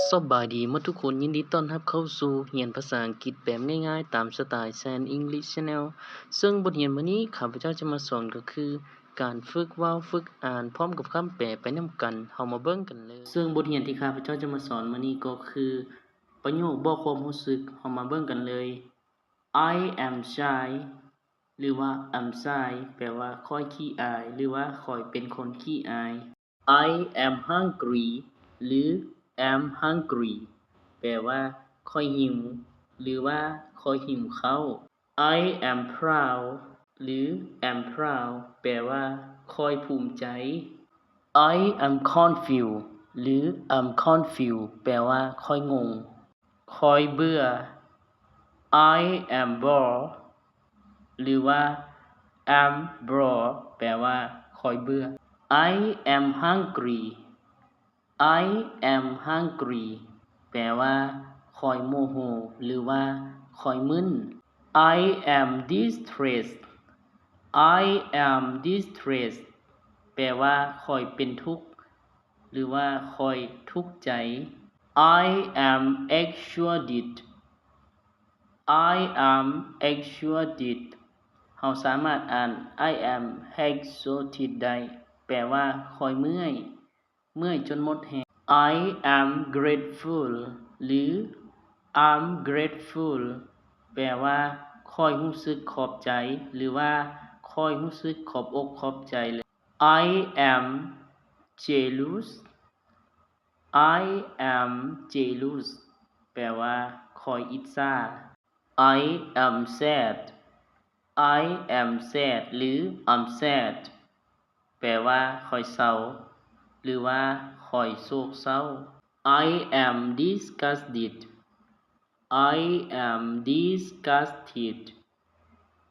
ສະບາຍດີໝົດທຸກຄົນ, ຍິນດີຕ້ອນຮັບເຂົ້າສູ່ຮຽນພາສາອັງກິດແບບງ່າຍໆ ຕາມສະໄຕແຊນ English Channel. ເຊິ່ງບົດຮຽນມື້ນີ້ ຂ້າພະເຈົ້າຈະມາສອນກໍຄື ການຝຶກເວົ້າ, ຝຶກອ່ານ ພ້ອມກັບຄຳແປໄປນຳກັນ. ເຮົາມາເບິ່ງກັນເລີຍ. ເຊິ່ງບົດຮຽນທີ່ຂ້າພະເຈົ້າຈະມາສອນມື້ນີ້ກໍຄື ປະໂຫຍກບອກຄວາມຮູ້ສຶກ. ເຮົາມາເບິ່ງກັນເລີຍ. I am shy ຫຼືວ່າ I'm shy ແປວ່າຂ້ອຍຂີ້ອາຍ ຫຼືວ່າຂ້ອຍເປັນຄົນຂີ້ອາຍ. I am hungry ຫຼື am hungry ແປວ່າຂ້ອຍຫິວ ຫຼືວ່າຂ້ອຍຫິວເຂົ້າ. I am proud ຫຼື am proud ແປວ່າຂ້ອຍພູມໃຈ. I am confused ຫຼື I'm confused ແປວ່າຂ້ອຍງົງ. ຂ້ອຍເບື່ອ. I am bored ຫຼືວ່າ I'm bored ແປວ່າຂ້ອຍເບື່ອ. I am hungry. I am hungry ແປວ່າຂ້ອຍໂມໂຫ ຫຼືວ່າຂ້ອຍມຶນ. I am distressed. I am distressed ແປວ່າຂ້ອຍເປັນທຸກ ຫຼືວ່າຂ້ອຍທຸກໃຈ. I am exhausted. I am exhausted. ເຮົາສາມາດອ່ານ I am exhausted ໄດ້ ແປວ່າຂ້ອຍເມື່ອຍ, ເມື່ອຍຈົນໝົດແຮງ. I am grateful ຫຼື I'm grateful ແປວ່າຂ້ອຍຮູ້ສຶກຂອບໃຈ ຫຼືວ່າຂ້ອຍຮູ້ສຶກຂອບອົກຂອບໃຈເລີຍ. I am jealous. I am jealous ແປວ່າຂ້ອຍອິດສາ. I am sad. I am sad ຫຼື I'm sad ແປວ່າຂ້ອຍເສົ້າ ຫຼືວ່າຂ້ອຍໂສກເສົ້າ. I am disgusted. I am disgusted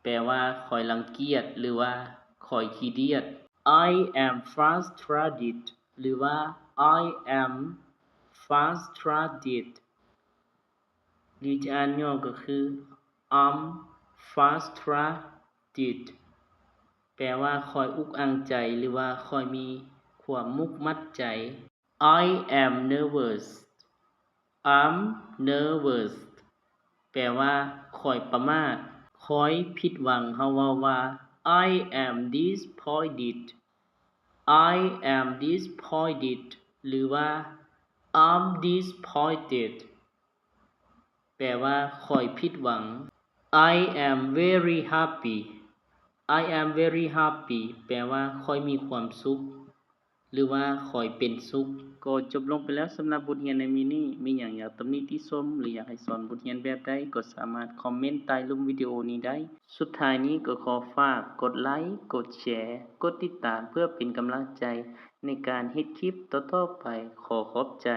ແປວ່າຂ້ອຍລັງກຽດ ຫຼືວ່າຂ້ອຍຂີ້ດຽດ. I am frustrated ຫຼືວ່າ I am frustrated ຫຼືຈະອ່ານຫຍໍ້ກໍຄື I'm frustrated ແປວ່າຂ້ອຍອຸກອັ່ງໃຈ ຫຼືວ່າຂ້ອຍມີຄວາມມຸກມັດໃຈ. I am nervous. I'm nervous ແປວ່າຂ້ອຍປະໝາດ, ຂ້ອຍຜິດຫວັງ. ເຮົາເວົ້າວ່າ I am disappointed. I am disappointed ຫຼືວ່າ I'm disappointed ແປວ່າຂ້ອຍຜິດຫວັງ. I am very happy. I am very happy ແປວ່າຂ້ອຍມີຄວາມສຸກ ຫຼືວ່າຂ້ອຍເປັນສຸກ. ກໍຈົບລົງໄປແລ້ວສຳລັບບົດຮຽນໃນມື້ນີ້. ມີຫຍັງຢາກຕຳໜິຕິຊົມ ຫຼືຢາກໃຫ້ສອນບົດຮຽນແບບໃດ ກໍສາມາດຄອມເມັນໃຕ້ລຸ່ມວິດີໂອນີ້ໄດ້. ສຸດທ້າຍນີ້ກໍຂໍຝາກກົດໄລ, ກົດແຊ, ກົດຕິດຕາມ ເພື່ອເປັນກຳລັງໃຈໃນການເຮັດຄລິບຕໍ່ໆໄປ. ຂໍຂອບໃຈ.